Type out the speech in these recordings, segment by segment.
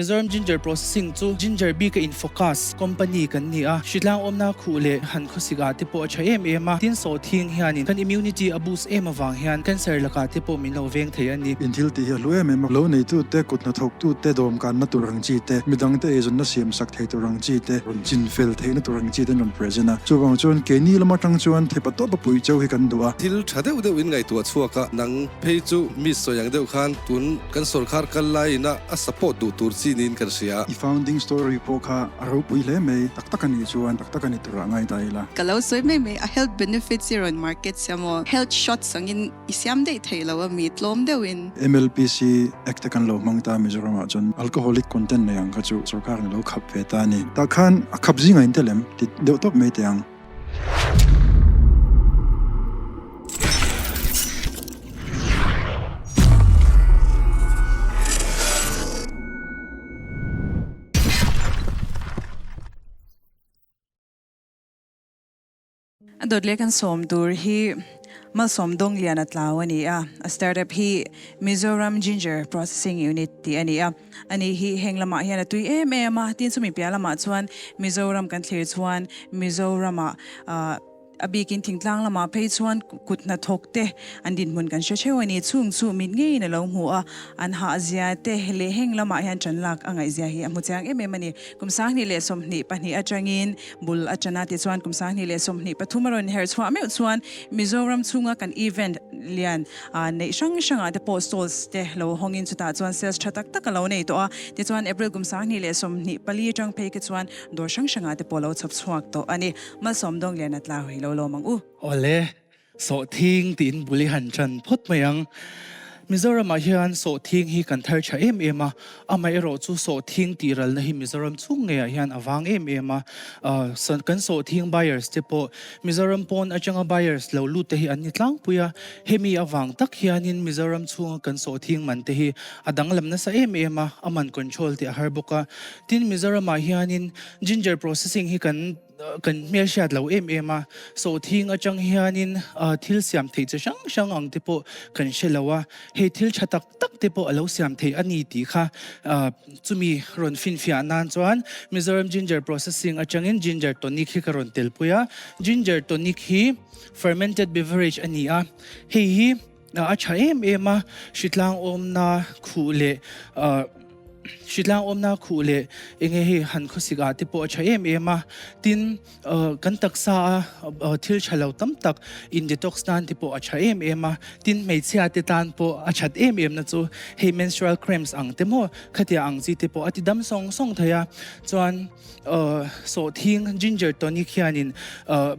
Mizoram Ginger Processing chu ginger bik a in focus company kan ni a, hritlang awmna khuh leh han khawsik ah te pawh a tha em em a, tin sawhthing hianin kan immunity a boost em avang hian cancer lakah te pawh min lo veng thei a ni. In thil tih hi a hlu em em a, lo neitute, kut hnathawktute, dawmkanna tur ang chi te, midangte eizawnna siam sak thei tur ang chi te, rawn chin fel theihna tur ang chi te an rawn present a, chuvang chuan keini lam atang chuan thepa tawpa puih cheu hi kan duh a. Thil tha deuh deuh in ngaihtuah chhuak a, nang phei chu mi sawi ang deuh khan tun kan sawrkhar kal laiin a A support duh tur chi niin kan hria. I founding story pawh kha a ropui hle mai, tak tak a nih chuan tak tak a ni turah ngai ta ila. Ka lo sawi mai mai, a health benefits i rawn market siam aw, health shots angin i siam daih thei lo a mi, tlawm deuhin. MLPC Act te kan lo hmang ta Mizoram ah chuan alcoholic content nei ang kha chu sorkar in a lo khap ve ta a ni. Tah khan a khap zingah in tel em? Ti deuh tawp mai teh ang. A dawt leh kan sawm tur hi Malsawm Dawnglian a tlau a ni a, a startup hi Mizoram Ginger Processing Unit tih a ni a. Ani hi heng lamah hian a tui em em a, tin chumi piah lamah chuan Mizoram kan thlir chuan Mizoramah a bikin thingtlang lamah phei chuan kut hnathawk te an dinhmun kan hre theuh a ni. Chung chu mit ngeiin a lo hmu a, an hahzia te leh heng lamah hian ṭan lak a ngaihzia hi a hmu chiang em em a ni. Kum 2022 atangin bul a ṭan a, tichuan kum 2023 a rawn herh chhuah meuh chuan Mizoram chhunga kan event lian Neih hrang hrangah te pawh stalls te lo hawngin chutah chuan sales tha tak tak a lo nei tawh a. Tichuan April kum 2024 atang phei khi chuan dawr hrang hrangah te pawh lo chhawp chhuak tawh a ni. Malsawm dawng lian a tla hui lo lawm ang u. Awle, sawhthing tiin bul i han tan phawt mai ang. Mizoramah hian sawhthing hi kan thar tha em em a, amaherawh chu sawhthing tihralna hi Mizoram chhung ngeiah hian a vang em em a. Kan sawhthing buyers te pawh Mizoram pawn atanga buyers lo lut te hi an ni tlangpui a, hemi avang tak hianin Mizoram chhunga kan sawhthing man te hi a danglam nasa em em a, a man control te a har bawk a. Tin, Mizoramah hianin ginger processing hi kan kan hmelhriat lo em em a, sawhthing atang hianin thil siam theih chi hrang hrang ang te pawh kan hre lo a, hei thil tha tak tak te pawh a lo siam theih a ni tih kha Chumi rawn finfiah nan chuan Mizoram Ginger Processing atangin Ginger Tonic hi ka rawn telpui a. Ginger Tonic hi fermented beverage a ni a, hei hi a tha em em a, hritlang awmna khuh leh hritlang awmna khuh leh enge hei han khawsik ah te pawh a tha em em a. Tin, Kan taksa a thil tha lo tam tak in detox nan te pawh a tha em em a, tin hmeichhia te tan pawh a that em em na chu hei menstrual cramps ang te maw khatia ang chi te pawh a ti dam sawng sawng thei a, chuan sawhthing ginger tonic hianin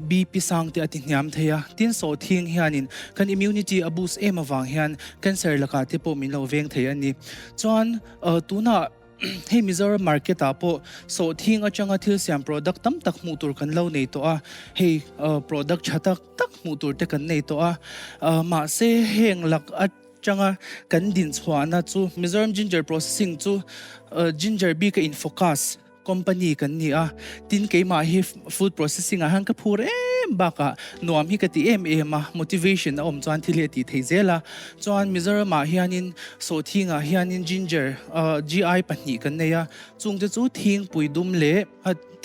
BP sang te a ti hniam thei a, tin sawhthing hianin kan immunity a boost em avang hian cancer lakah te pawh min lo veng thei a ni, chuan tunah. Hei Mizoram market ah pawh sawhthing atanga thil siam product tam tak hmuh tur kan lo nei tawh a, hei product tha tak tak hmuh tur te kan nei tawh a, mahse heng lak atanga kan din chhuahna chu Mizoram Ginger Processing chu ginger bik a in focus company kan ni a, tin keimah hi food processing ah hian ka phur em bakah nuam hi ka ti em em a, motivation a awm chuan thil hi a tih theih zel a, chuan Mizoram ah hianin Sawhthingah hianin ginger GI pahnih kan nei a, chungte chu thingpui dum leh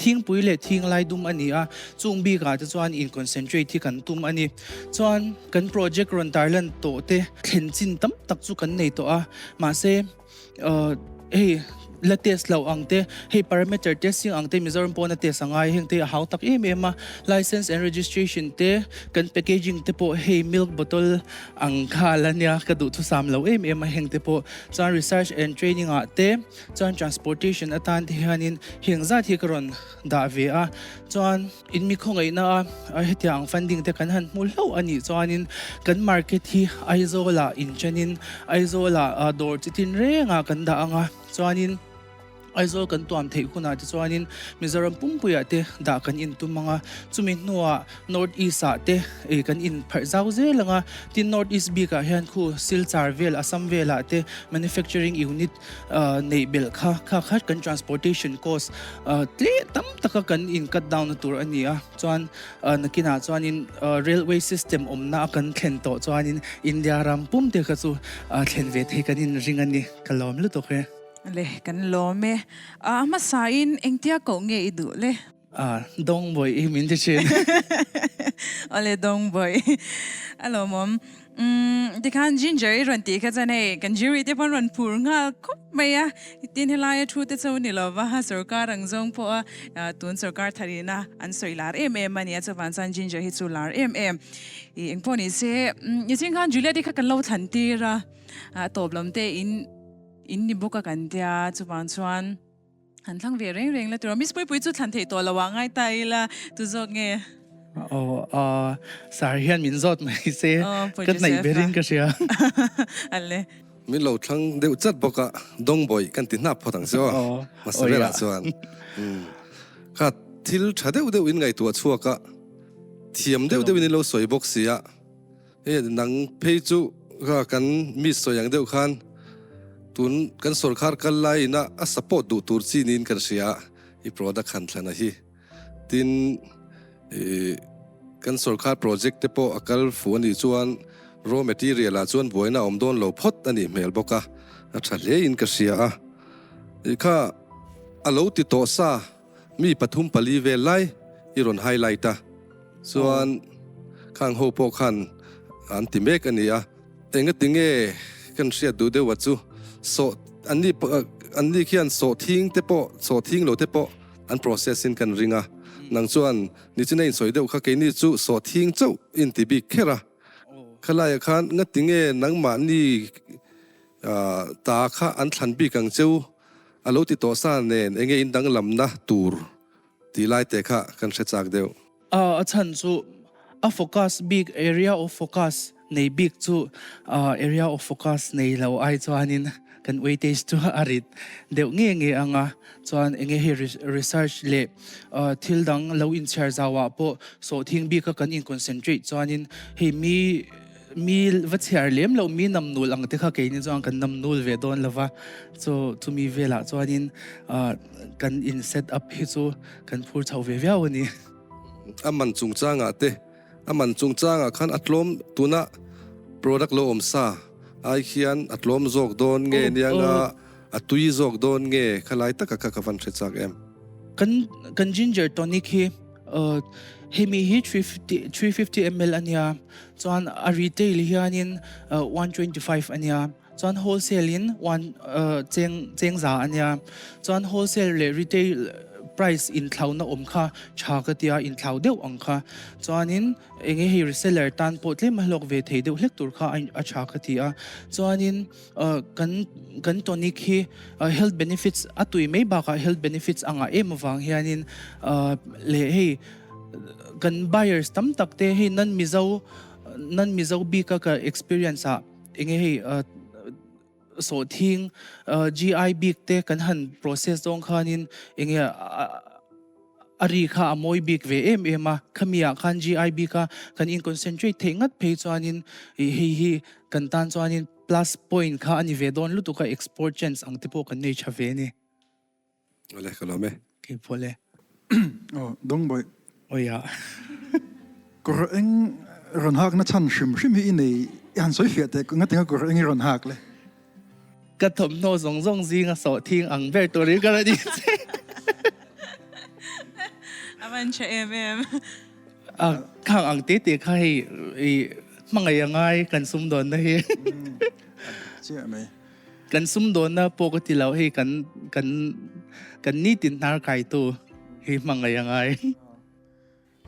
thingpui leh thinglai dum a ni a, chung bikah te chuan in concentrate hi kan tum a ni. Chuan kan project rawn tarlan tawh te thlen chin tam tak chu kan nei tawh a, mahse Hei la test loh ang te, hei parameter testing ang te Mizoram pawn a test a ngai heng te a hau tak em em a, license and registration te, kan packaging te pawh hei milk bottle ang kha la nia ka duhthusam lo em em a heng te pawh chuan research and training ah te chuan transportation atan te hianin heng zat hi ka rawn dah ve a chuan In mi khawngaihna a hetiang ang funding te kan han hmu hlauh a nih chuanin kan market hi Aizawlah inchenin Aizawlah dawr chi tin rengah kan dah ang a, chuanin Aizawl kan tuam theih hunah te chuanin Mizoram pumpuiah te dah kan intum ang a, chumi hnuah North East ah te kan inpharh zau zel ang a, tin North East bikah hian khu Silchar vel Assam velah te manufacturing unit neih belh kha kha kha kan transportation cost tleh tam taka kan in cut down na tur a ni a chuan nakinah chuanin railway system awmna a kan thlen tawh chuanin India ram pum te kha chu thlen ve thei kan in ring a ni ka lawm lutuk e. Le, kan lawm e. A hmasain engtia koh nge i duh le? A, dawng bawih i min ti thin. Awle dawng bawih. A lawmawm. Umm, tikhan Ginger i rawn tih kha chuan hei kan jury te pawh an rawn phur nghal khawp mai a. Tin helai a thu te chu ni lo va, sorkar ang zawng pawh a tun sorkar tharin a an sawi lar em em a nia, chuvang chuan Ginger hi chu lar em em. I engpawh ni se, nichin khan Juliet i kha kan lo thlan tir a, a tawp lam te in in ni bawk a kan tia, chuvang chuan han thlang ve reng reng la tur a. Miss Puipui chu thlan theih tawh lo ah ngai ta ila, tu zawk nge? Aw, aw, sir hian min zawt mai se, ka hnaih berin ka hria. Ale. Min lo thlang deuh chat bawk a, Dawngbawi kan ti hnap phawt ang che aw, hmasa berah chuan. Kha thil tha deuh deuh in ngaihtuah chhuak a, thiam deuh deuhin in lo sawi bawk si a, hei nang phei chu kha kan mi sawi ang deuh khan tun kan sorkar kal laiin a a support duh tur chi niin kan hria a, i product han thlan a hi. Tin, ih kan sorkar project te pawh a kal fuh a nih chuan raw material ah chuan buaina a awm dawn lo phawt a nih hmel bawk a, a tha hle in ka hria a. Ih kha a lo ti tawh sa mi pathum pali vel lai i rawn highlight a, chuan khang ho pawh khan an ti mek a ni a. Engati nge kan hriat duh deuh a chu sawh an ni an ni khian sawhthing te pawh sawhthing lo te pawh an process in kan ring a, nang chuan nichina insawi deuh kha keini chu sawhthing chauh in ti bik kher a, khalaiah khan ngati nge nangmahni ta kha an thlan bik ang cheu a lo ti tawh sa nen enge in danglamna tur tih lai te kha kan hre chak deuh. A chhan chu a focus bik area of focus nei bik chu area of focus nei lo ai chuanin kan weightage chu a rit deuh nge nge ang a, chuan enge hei research leh thil dang lo inchhiar zauah pawh sawhthing bika kan in concentrate chuanin hei mi Mi va chhiar lem loh mi nam nul ang te kha keini chuan kan nam nul ve dawn lo va, chu chumi velah chuanin kan in set up hi chu kan phur chho ve viau a ni. A man chungchangah te, a man chungchangah khan a tlawm tuna product lo awm sa ai khian a tlawm zawk dawn nge nianga a tui zawk dawn nge khalai taka kha ka van hre chak em. Kan kan ginger tonic hi Hemi hi 350 ml a nia, chuan a retail hianin 125 a nia, chuan wholesale in one cheng cheng za a nia, chuan wholesale leh retail price inthlauna awm kha tha ka tia inthlau deuh ang kha, chuanin enge hei reseller tan pawh tlem a hlawk ve thei deuh hlek tur kha a tha ka ti a, chuanin Kan kan tonic hi health benefits a tui mai bakah health benefits a ngah em avang hianin leh hei kan buyers tam tak te hei nan Mizo nan Mizo bika ka experience ah enge hei sawhthing GI bik te kan han process zawng khanin enge A ri kha a mawi bik ve em em a, khami ah khan GI bika kan in concentrate theih ngat phei chuanin ih hei hi kan tan chuanin plus point kha a ni ve dawn lutuk a, export chance ang te pawh kan nei tha ve a ni. Awle ka lawm e. Kei pawh le. Aw Dawngbawi. Awiah. Kawr eng rawn hakna chhan hrim hrim hi i nei i han sawi fiah teh ngatinga kawr eng i rawn hak le. Ka thawmhnaw zawng zawng zinga sawhthing ang ber turin ka rawn inchei. A van tha em em. A khang ang te te kha hei i hmangaih a ngai kan sumdawnna hi. Chiah mai. Kan sumdawnna pawh ka ti lo hei kan kan kan nitin hnar kaitu hi hmangaih a ngai.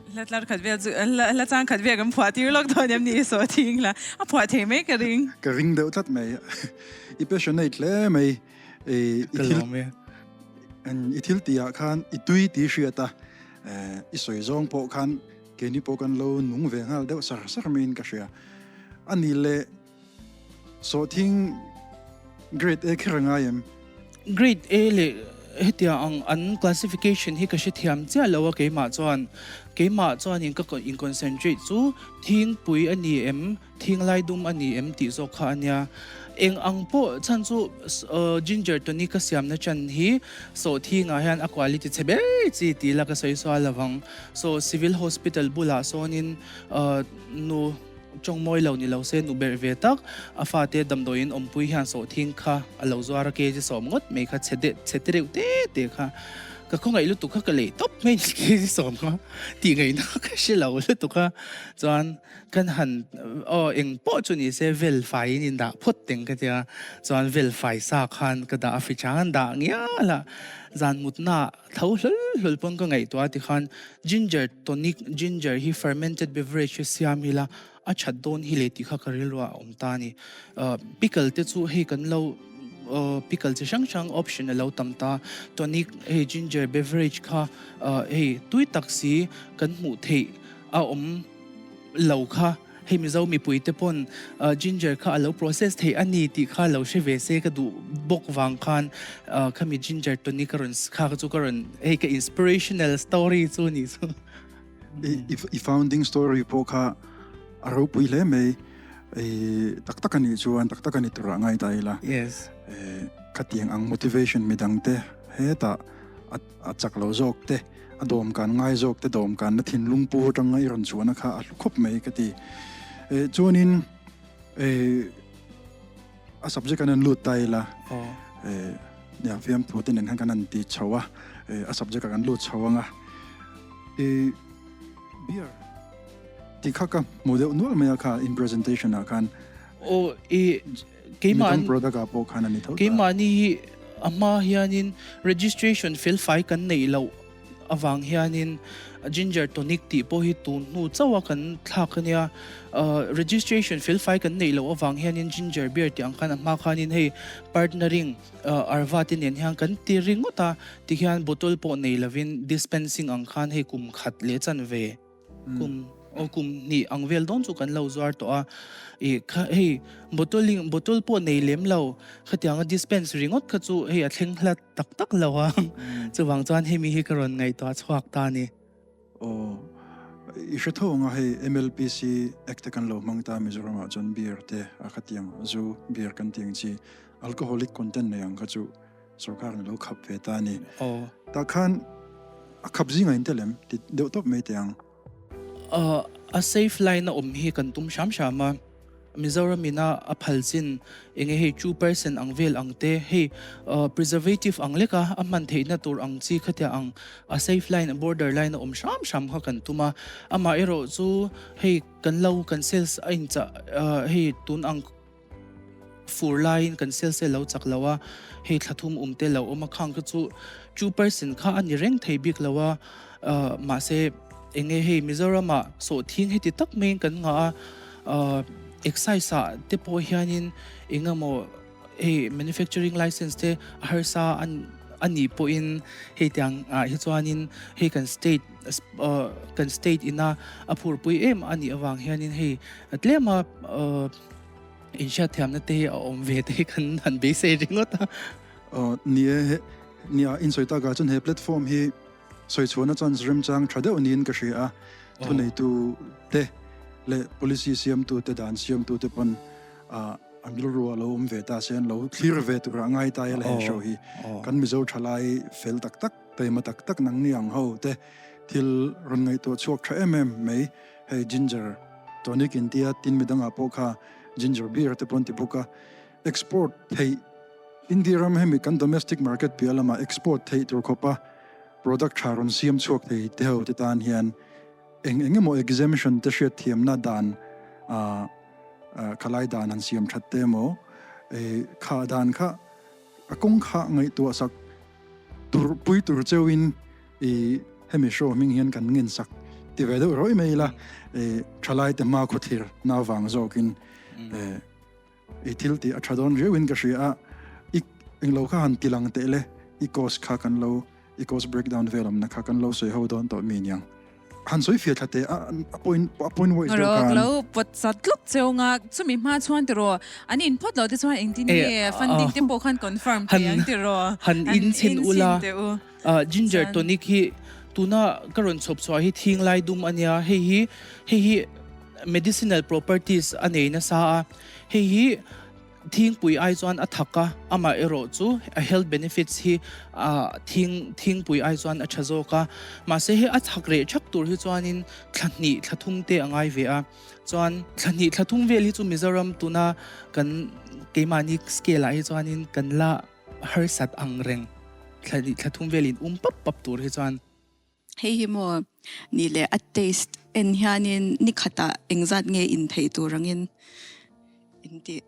Hla tlar khat vel chu hla chang khat vel kan phuah tir lawk dawn em ni i saw thing la a phuah thei mai ka ring. Ka ring deuh tlat mai. I passionate hle mai. I thil i thil tih ah khan i tui tih hriat a i sawi zawng pawh khan keini pawh kan lo nung ve nghal deuh sar sar maiin ka hria. Ani leh Sawhthing Grade A kher a ngai em? Grade A leh hetia ang an classification hi ka hrethiam chiah lo a keimah chuan. Keimah chuanin ka in concentrate chu thingpui a ni em, thinglai dum a ni em tih zawk kha a nia. Eng ang pawh chhan chu ginger tonic ka siamna chan hi sawhthingah hian a quality chhe ber chi tih la ka sawi sual lovang. So civil hospital bulah sawnin nu. Tawng mawi lo ni lo se nu berh ve tak, a fate damdawiin awmpui hian sawhthing kha a lo zuar a kg sawm ngawt mai kha chhe deuh chhe te reuh te te kha ka khawngaih lutuk kha ka lei tawp mai ni kg sawm kha tih ngaihna ka hre lo lutuk a chuan kan han aw eng pawh chu ni se vel faiin in dah phawt teng ka tia chuan vel fai sa khan ka dah a fi chang an dah ngial a zan mutna tho hlawl hlawl pawn ka ngaihtuah a tikhan ginger tonic ginger hi fermented beverage hi siam ila a that dawn hi le tih kha ka rilruah a awm ta a ni. Pickle te chu hei kan lo pickle chi hrang hrang option a lo tam ta tonic hei ginger beverage kha hei tui tak si kan hmuh theih a awm lo kha. Hei Mizo mipui te pawn ginger kha a lo process theih a ni tih kha lo hre ve se ka duh bawk vang khan khami ginger tonic ka rawn kha chu ka rawn hei ka inspirational story chu ni chu. I founding story pawh kha a ropui hle mai. Tak tak a nih chuan tak tak a ni tur ah ngai ta ila. Yes. Khatiang ang motivation midang te hetah a chak lo zawk te. A dawm kan ngai zawk te dawm kanna thinlung pu atanga i rawn chhuahna kha a hlu khawp mai ka ti. Eh chuanin eh a subject an an lut ta ila eh nia fiamthu te nen khan kan han ti chho a eh a subject ah kan lut chho anga eh beer tih kha ka hmu deuh nual mai a kha in presentation ah khan. Aw eh Keimah Midang product ah pawh khan a ni tho ta. Keimahni hi a hma hianin registration felfai kan neih loh avang hianin ginger tonic tih pawh hi tun hnu chauh a kan thlak a nia. Registration felfai kan neih loh avang hianin ginger beer tih ang khan a hma khanin hei partnering arva te nen hian kan ti ringawt a, tikhian bottle pawh nei lovin dispensing ang khan hei kum khat leh chanve. Kum aw kum hnih ang vel dawn chu kan lo zuar tawh a, ih kha hei bottle in bottle pawh nei lem lo khatianga dispense ringawt kha chu hei a thleng hla tak tak lo a, chuvang chuan hemi hi ka rawn ngaihtuah chhuak ta a ni. Aw i hre tho ang a hei MLPC Act te kan lo hmang ta Mizoram ah chuan beer te a khatiang zu beer kan tih ang chi alcoholic content nei ang kha chu Sorkar in lo khap ve ta a ni. Aw. Tah khan a khap zingah in tel em? Ti deuh tawp mai teh ang. A safe line a awm hi kan tum hram hram a. Mizoram ina a phal chin enge hei 2% ang vel ang te hei preservative ang leka a hman theihna tur ang chi khatia ang a safe line border line a awm hram hram kha kan tum a. Amaherawh chu hei kan lo kan sales a inchah hei tun ang Fur laiin kan sel sel lo chak lo a, hei thla thum um te lo awm a khang kha chu 2% kha a ni reng thei bik lo a, mahse enge hei Mizoramah sawhthing heti tak maiin kan ngah a, excise ah te pawh hianin engemaw hei manufacturing license te a harsa a nih pawhin hei tiang ah hi chuanin hei kan state kan state ina a phurpui em a nih avang hianin hei tlema Inhriatthiamna te hi a awm ve te hi kan han beisei ringawt a. Aw ni e, nia insawi takah chuan he platform hi sawi chhuahna chance remchang tha deuh niin ka hria a, thuneitu te leh policy siamtu te dan siamtu te pawn an rilru a lo awm ve ta se an lo thlir ve turah ngai ta ila he show hi kan Mizo thalai fel tak tak taima tak tak nangni ang ho te thil rawn ngaihtuah chhuak tha em em mai. Hei ginger tonic in tia tin midangah pawh kha ginger beer te pawh an ti bawk a, export theih India ram hemi kan domestic market piah lamah export theih tur khawpa product tha rawn siam chhuak thei te ho te tan hian eng eng emaw exemption te hriat thiamna dan ah khalai dan han siam that te emaw kha dan kha a kawng kha ngaihtuah sak tur pui tur cheuhin I hemi show hming hian kan ngen sak ti ve deuh rawih mai ila, i thalai te hma khawthlir na vang zawkin i thil tih a tha dawn riauin ka hria a, i englo kha han ti lang teh le, i cost kha kan lo, i cost breakdown vel awmna kha kan lo sawi ho dawn tawh mi niang. Han sawi fiah thla teh a, a point, a point wise deuh Rawk khan. lo pawt chat tluk cheu nga, chumi hma chuan tiraw, an in phawt lo te chuan engtin nge funding te pawh khan confirm thei ang tiraw, Han in chhin ula. teh u. Ginger tonic hi tuna ka rawn chhawp chhuah hi thing lai dum a nia, hei hi hei hi medicinal properties a nei nasa a, hei hi Thingpui ai chuan a thak a, amah erawh chu a health benefits hi thing thingpui ai chuan a tha zawk a. Mahse hei a thak reh thak tur hi chuanin thla hnih thla thum te a ngai ve a. Chuan thla hnih thla thum vel hi chu Mizoram tuna kan keimahni scale ah hi chuanin kan la harsat ang reng thla hnih thla thum velin um pap pap tur hi chuan. Hei hi maw ni leh a taste en hianin ni khatah engzat nge in theih tur angin in tih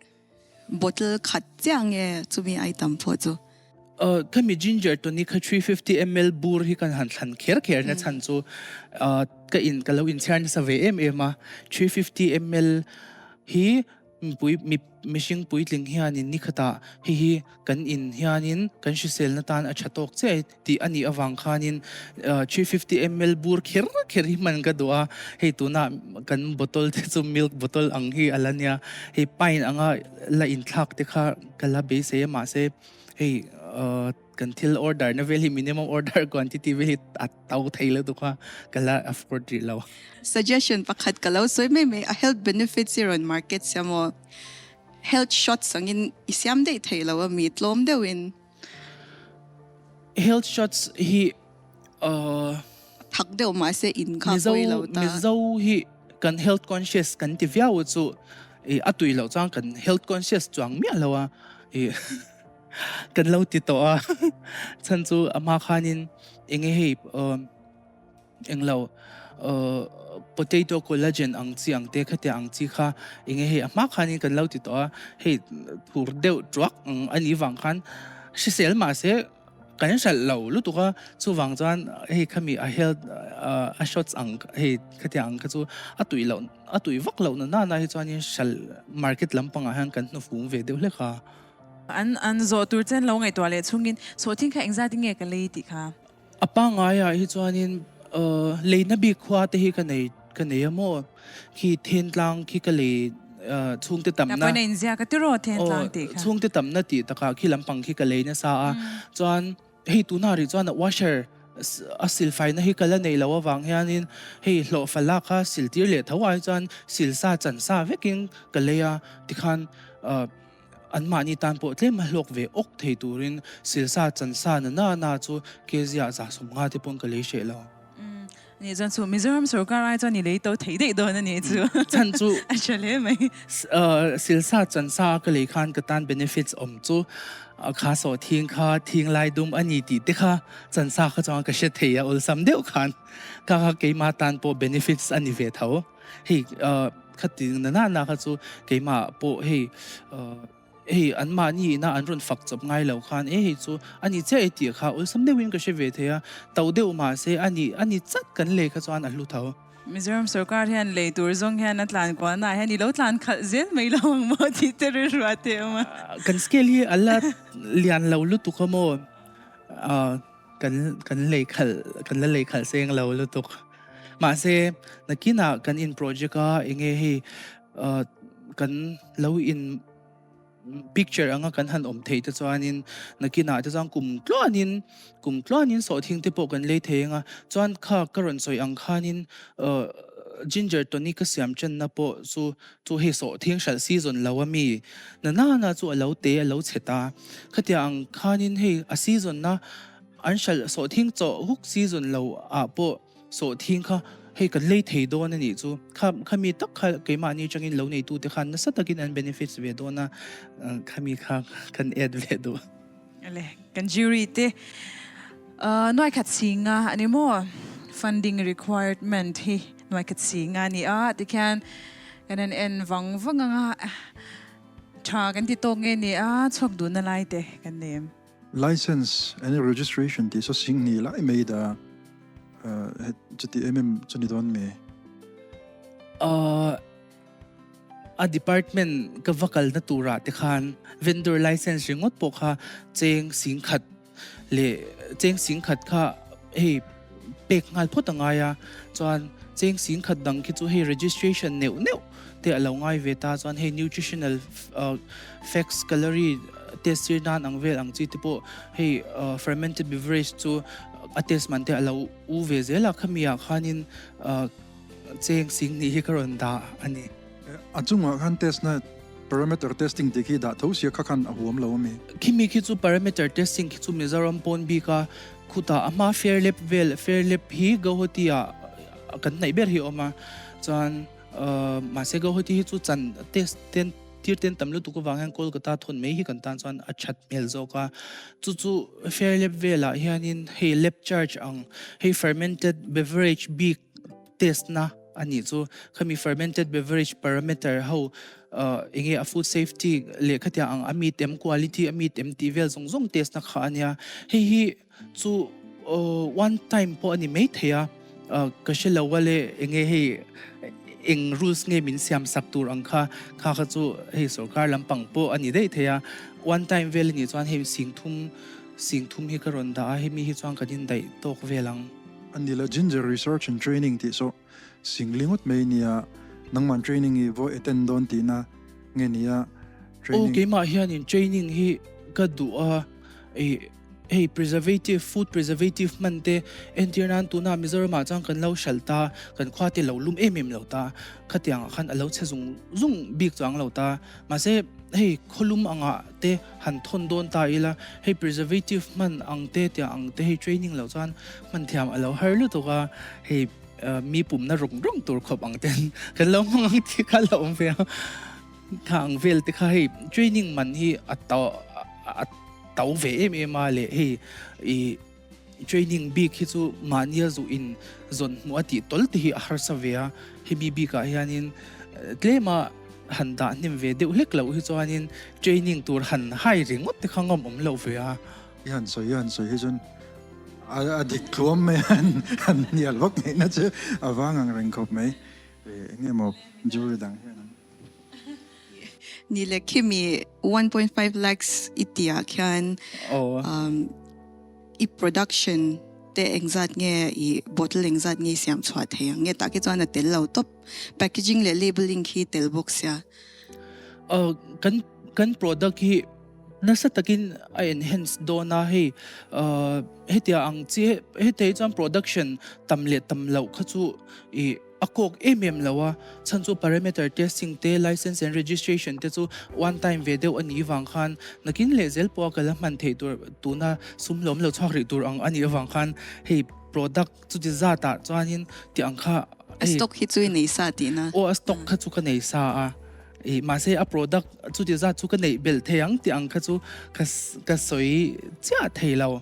bottle khat chiah nge chumi ai tam pawh chu. Khami ginger tonic kha 350 ml bur hi kan han thlan kher kher na chhan chu ka in ka lo inchhiar nasa ve em em a 350 ml hi Mipui, mi, mihring puitling hianin ni khatah hei hi kan in hianin kan hriselna tan a tha tawk chiah e tih a nih avang khanin 350 ml bur kher kher hi hman ka duh a, hei tunah kan bottle te chu milk bottle ang hi a la nia, hei pint anga la inthlak te kha ka la beisei a mahse hei kan thil order na vel hi minimum order quantity vel hi a to thei lutuk a, ka la afford rih lo. Suggestion pakhat ka lo sawi mai mai, a health benefits i rawn market sia maw? Health shots angin i siam daih thei lo a mi tlawm deuhin. Health shots hi uh. Thak deuh mahse in kha pawi lo ta. Mizo hi kan health conscious kan ti viau chu i a tui loh chuan kan health conscious chuang miah lo a i. Kan lo ti tawh a, chhan chu a hma khanin eng nge hei eng lo potato collagen ang chi ang te khatiang ang chi kha eng nge hei a hma khanin kan lo ti tawh a, hei thur deuh tuak ang a nih vang khan hrisel mahse kan hralh lo lutuk a, chuvang chuan hei khami a health a shots ang hei khatiang ang kha chu a tui loh a tui vak loh na nana hi chuanin hralh market lampangah hian kan hnufum ve deuh hlek a. An an zawh tur chen lo ngaihtuah leh chungin sawhthing kha engzat in nge ka lei tih kha? A pangaiah hi chuanin leina bik khua te hi ka nei ka nei a maw? Khi Thentlang khi ka lei chhungte tamna. Ka pawhin a inziak a tiraw Thentlang tih kha? Aw chhungte tamna tih takah khi lampang khi ka lei nasa a chuan Hei tunah rih chuan a washer a silfaina hi ka la nei lo avang hianin hei hlawhfa lak kha sil tir leh tho ai chuan sil sa chan sa vekin ka lei a tikhan anmahni tan pawh tlem a hlawk ve awk thei turin sil sa chan sa na na na chu kg ah 150 te pawn ka lei hreh lo. Ni chuan chu Mizoram sorkar ai chuan i lei to thei daih dawn a ni chu. Chhan chu a tha hle mai. Silsa chansa a ka lei khan ka tan benefits awm chu kha sawh thing kha thing lai dum a ni tih te kha chansa kha chuan ka hre thei a awlsam deuh khan kha kha keimah tan pawh benefits a ni ve tho. Hei khati na na na kha chu keimah pawh hei Hei anmahni ina an rawn fak chawp ngai lo khan e hei chu a ni chiah e tih kha awlsam deuhin ka hre ve thei a, to deuh mahse a ni a ni chat kan lei kha chuan a hlu tho. Mizoram sorkar hian lei tur zawng hian a tlan kualna ah hian i lo tlan khalh zel mai lo ang maw tih te rilru te awm a. Kan scale hi a la lian lo lutuk a maw kan kan lei khalh kan la lei khalh seng lo lutuk. Mahse nakinah kan in project a enge hei kan lo in picture anga kan han awm thei te chuanin nakinah te chuan kum tluanin kum tluanin sawhthing te pawh kan lei thei anga chuan kha ka rawn sawi ang khanin ginger tonic ka siam thenna pawh chu chu hei sawhthing hralh season lo ami na nana chu alo te alo chhe ta khatiang ang khanin hei a season na an hralh sawhthing chawh huk season lo ah pawh Sawhthing kha hei kan lei thei dawn a nih chu. Kha khami tak kha keimahni atangin lo neitute khan nasa takin an benefits ve dawn a, khami kha kan add ve duh. Ale, kan jury te nuaikhat singa a ni maw? Funding requirement hi nuaikhat singa a ni a, tikhian kan han en vang vang anga tha kan ti tawk nge ni a, chhuak duhna lai te kan nei em? License and registration tih saw sing ni lai mai da chuti em em chu ni dawn me. A department ka va kalna turah te khan vendor license ringawt pawh kha cheng sing khat leh cheng sing khat kha hei pek nghal phawt a ngai a, chuan cheng sing khat dang khi chu hei registration neuh neuh te a lo ngai ve ta, chuan hei nutritional facts calorie test tir nan ang vel ang chi te pawh hei fermented beverage chu a test man te a lo u ve zel a, khami ah khanin cheng sing nih hi ka rawn dah a ni. A chungah khan test na. Parameter testing tih khi dah tho sia kha khan a huam lo ami? Khimi khi chu parameter testing khi chu Mizoram pawn bik a, khutah a hma fair lab vel, fair lab hi Guwahati ah kan hnaih ber hi a awm a, chuan mahse Guwahati hi chu chan test ten tir ten tam lutuk avang hian Kolkata thawn mai hi kan tan chuan a that hmel zawk a, chu chu fair lab velah hianin hei lab charge ang hei fermented beverage bik test na a nih chu khami fermented beverage parameter ho enge a food safety leh khatiang ang a meat em quality a meat em tih vel zawng zawng test na kha a nia hei hi chu one time pawh a ni mai thei a ka hre lo a le enge hei eng rules nge min siam sak tur ang kha kha kha chu hei sorkar lampang pawh a ni daih thei a one time vel a nih chuan hei singthum singthum hi ka rawn dah a hemi hi chuan kan indaih tawk vel ang. A ni la Ginger Research and Training tih saw singli ngawt mai nia, nangman training i vawi attend dawn tihna nge nia training. Aw keimah hianin training hi ka duh a, ih hei preservative food preservative hman te entir nan tuna Mizoramah chuan kan lo hralh ta, kan khua te lo lum em em lo ta, khatiang ah khan a lo chhe zung zung bik chuang lo ta, mahse hei khawlum angah te han thawn dawn ta ila, hei preservative hman ang te tiang ang te hei training loh chuan hman thiam a lo har lutuk a, hei mi pumna rawng rawng tur khawp ang ten kan lo hmang ang tih kha a lo awm ve a, kha ang vel te kha hei training man hi a to a to ve em em a leh hei ih Training bik hi chu mahnia zuh in zawn hmuh a tih tawl te hi a harsa ve a, hemi bikah hianin tlema han dah hnem ve deuh hlek loh hi chuanin training tur han hai ringawt te kha ngam awm loh ve a. I han sawi i han sawi hi chuan a dik tluam mai a, han hnial vak ngaihna chu a vang ang reng khawp mai. Eng nge maw jury dang hian an. Ni leh khimi 1.5 lakhs i tihah khian i production te engzat nge i bottle engzat nge i siam chhuah thei ang nge tah khi chuan a tel lo tawp packaging leh labelling khi tel bawk sia. Kan kan product hi nasa takin a enhance dawn a hei hetia ang chi heti hi chuan production tam leh tam loh kha chu i A kawk em em lo a, chhan chu parameter testing te, license and registration te chu one time ve deuh a nih vang khan nakin leh zel pawha ka la hman theih tur tuna sum lawm lo chhuak rih tur ang a nih avang khan hei product chuti zatah chuanin tih ang kha A stock hi chu i nei sa tihna? Aw a stock kha chu ka nei sa a, ih mahse a product chuti zat chu ka neih belh thei ang tih ang kha chu ka ka sawi chiah thei lo.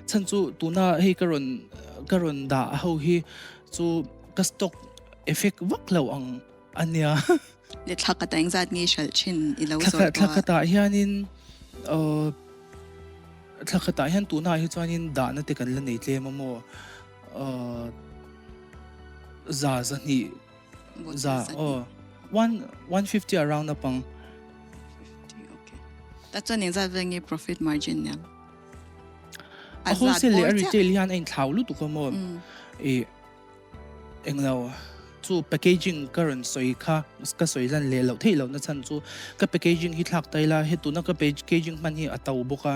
Chhan chu tuna hei ka rawn ka rawn dah ho hi chu ka stock effect vak lo ang a nia. Le thla khat ah engzat nge hralh thin i lo zawh tawh a? Thla khat ah hianin uh thla khat ah hian tunah hi chuanin dahna te kan la nei tlem a maw uh za zahnih za aw 150 around apang. 50 okay. Ta chuan engzat vel nge profit margin nia? A wholesale leh a retail hian a inthlau lutuk a maw? I englo chu packaging ka rawn sawi kha ka sawi lan leh loh theih lohna chhan chu ka packaging hi thlak ta ila he tuna ka packaging hman hi a to bawk a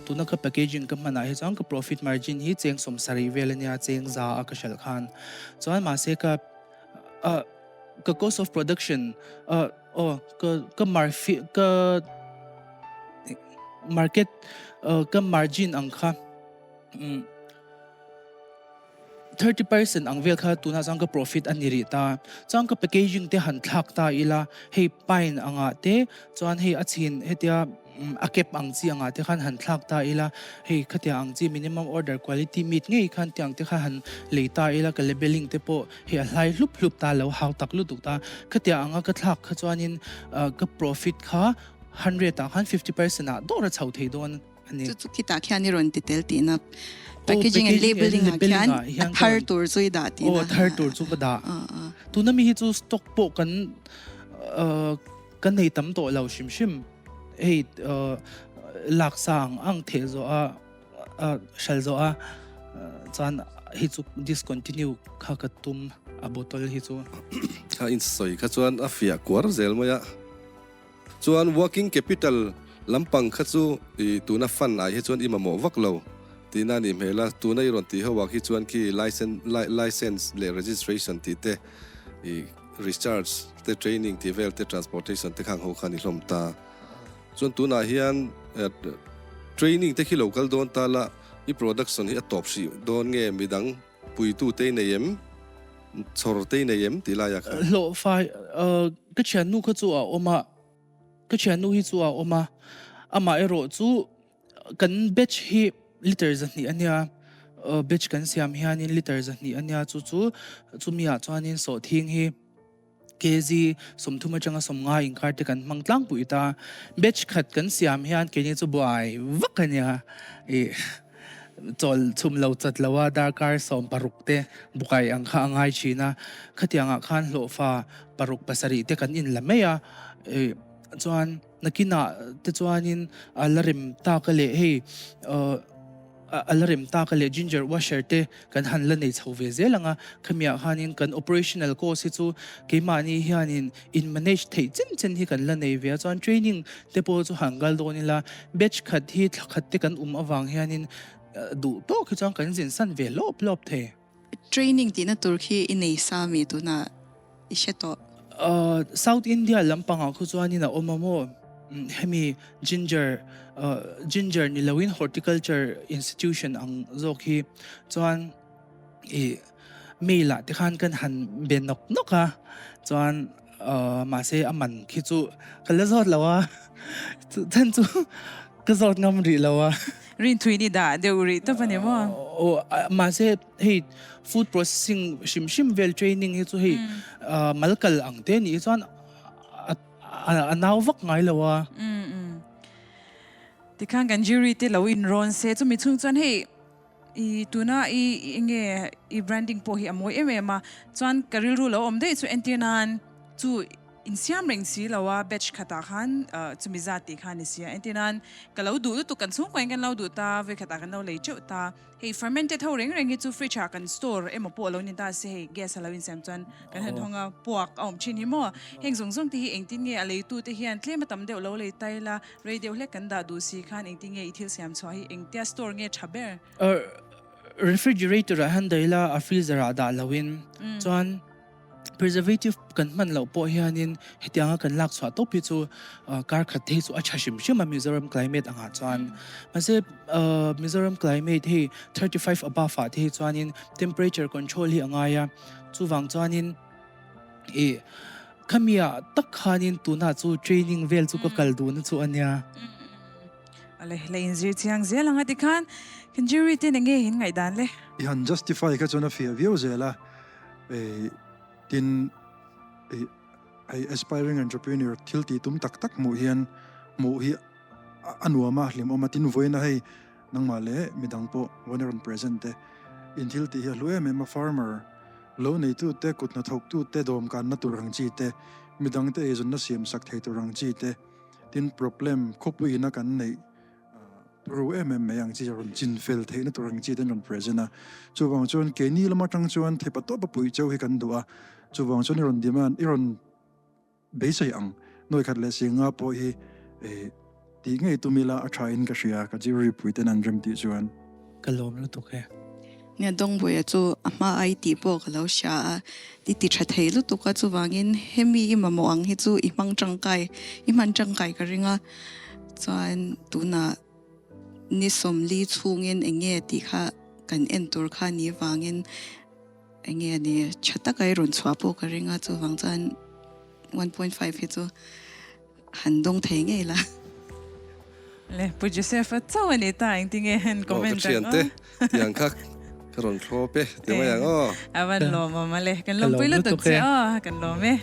tuna ka packaging ka hmanah hi chuan ka profit margin hi cheng 70 vel ania cheng za a ka hralh khan chuan mahse ka ka cost of production Aw, ka ka marfi ka market ka margin ang kha umm 30% ang vel kha tunah chuan ka profit a ni rih ta. Chuan ka packaging te han thlak ta ila hei pine angah te chuan hei a chhin hetia a cap ang chi angah te khan han thlak ta ila hei khatia ang chi minimum order quality meet ngei khan tiang te kha han lei ta ila ka labelling te pawh Hei a hlai hlup hlup ta lo, hau tak lutuk ta. Khatiang anga ka thlak kha chuanin ka profit kha 100 ah khan 50% ah dawr a chho thei dawn a ni. Chu chu khitah khian i rawn ti tel tihna. Packaging and labelling ah khian a thar tur chu i dah tihna. Aw, a thar tur chu ka dah. Tuna mi hi chu stock pawh kan ka nei tam tawh lo hrim hrim. Hei laksa ang ang theh zawh a. a hral zawh a chuan hei chu discontinue kha ka tum a bottle hi chu. Kha in sawi kha chuan a fiah kuar zel mai a. Chuan working capital lampang kha chu i tuna fund ah hi chuan i mamawh vak lo tihna a nih hmel a, tuna i rawn tih ho ah khi chuan khi license leh registration tih te i. Research te training tih vel te transportation te khang ho kha ni hlawm ta. Chuan tunah hian training te khi lo kal dawn ta la i production hi a tawp hrih dawn nge midang puitu te i nei em chhawr te i nei em tih laiah khan. Hlawh fai ka thiannu kha chu a awm a, ka thiannu hi chu a awm a, amah erawh chu Kan batch hi liter 200 a nia, batch kan siam hianin liter 200 a nia, chu chu chumi ah chuanin sawhthing hi kg 30 atanga 50 inkar te kan hmang tlangpui ta. Batch khat kan siam hian keini chu buai vak a nia, ih chawl chhum lo chat lo a darkar 16 te bukai ang kha a ngai thin a, khatiang ah khan hlawhfa paruk pasarih te kan inla mai a, ih chuan. Nakinah te chuanin a la rem tak a leh hei a la rem tak a leh ginger washer te kan han la nei chho ve zel ang a, khamiah khanin kan operational cost hi chu keimahni hianin in manage theih chen chen hi kan la nei ve a, chuan training te pawh chu han kal dawn ila batch khat hi thla khat te kan um avang hianin duh tawk hi chuan kan zin san ve lawp lawp thei. Training tihna tur khi i nei sa mi tunah i hre tawh. South India lampangah khu chuanin a awm a maw? Hemi ginger ginger ni loin horticulture institution ang zawk hi chuan i mail ah te khan kan han be nawk nawk a chuan mahse a man khi chu ka la zawt lo a chhan chu Ka zawt ngam rih lo a. Rinthuin i dah deuh rih tawp a ni maw? Aw, mahse hei food processing hrim hrim vel training hi chu hei mal kal ang te nih hi chuan a nau vak ngai lo a. Tikhan kan jury te lo inrawn se chumi chhung chuan hei I tuna i enge i branding pawh hi a mawi em em a, chuan ka rilru lo awm daih chu entir nan chu insiam reng si lo a batch khatah khan chumi zat tih kha a ni si a, entir nan ka lo duh lutuk kan chhungkaw in kan lo duh ta vawikhatah kan lo lei teuh ta, hei fermented ho reng reng hi chu fridge ah kan store emaw pawh a lo ni ta se hei gas a lo insiam chuan kan han hawng a puak a awm thin hi maw, heng zawng zawng te hi engtin nge a leitu te hian tlem a tam deuh lo lei ta ila Rei deuh hlek kan dah duh si khan engtin nge i thil siam chhuah hi engtia store nge tha ber? Refrigerator ah hian daih ila a freezer ah dah lo in chuan preservative kan hman loh pawh hianin hetianga kan lak chhuah tawp hi chu kar khat te hi chu a tha hrim hrim a Mizoram climate angah chuan mahse Mizoram climate hei 35 above ah te hi chuanin temperature control hi a ngai a chuvang chuanin I khamiah tak khanin tunah chu training vel chu ka kal duhna chu a nia. Awle, la inzir chiang zel ang a tikhan kan jury ten enge in ngaihdan le? I han justify kha chuan a fiah viau zel a, tin hei aspiring entrepreneur thil tih tum tak tak hmuh hian hmuh hi a nuam a, hlimawm a, tin vawiin a hei Nangmah leh midang pawh vawn i rawn present te. In thil tih hi a hlu em em a, farmer, lo neitu te, kut hnathawktu te, dawmkanna tur ang chi te, midang te eizawnna siam sak thei tur ang chi te, tin problem khawpuiin a kan neih ru em em mai ang chi rawn chin fel theihna tur ang chi te an rawn present a. Chuvang chuan keini lam atang chuan theipatawp a puih cheu hi kan duh a, chuvang chuan i rawn demand, i rawn. Beisei ang, nuai khat leh si nga pawh hi tih ngei tum ila a tha in ka hria, ka jury pui ten an rem tih chuan. Ka lawm lutuk e. Nia Dawngbuaia chu a hma ai tih pawh ka lo hria a, i ti tha thei lutuk a, chuvangin hemi i mamawh ang hi chu i hmang tangkai, i hman tangkai ka ring a, chuan tunah ni 40 chhungin eng nge tih kha kan en tur kha ni vangin Enge a ni, tha taka i rawn chhuah pawh ka ring a, chuvang chuan 1.5 hi chu han dawng thei ngei la. Le, Pu Joseph-a chauh a ni ta, engtinge han comment ang aw. Ka thiante tiang kha ka rawn thlawp e, ti mai ang aw. A van lawmawm a le, kan lawmpui lutuk che aw, kan lawm e.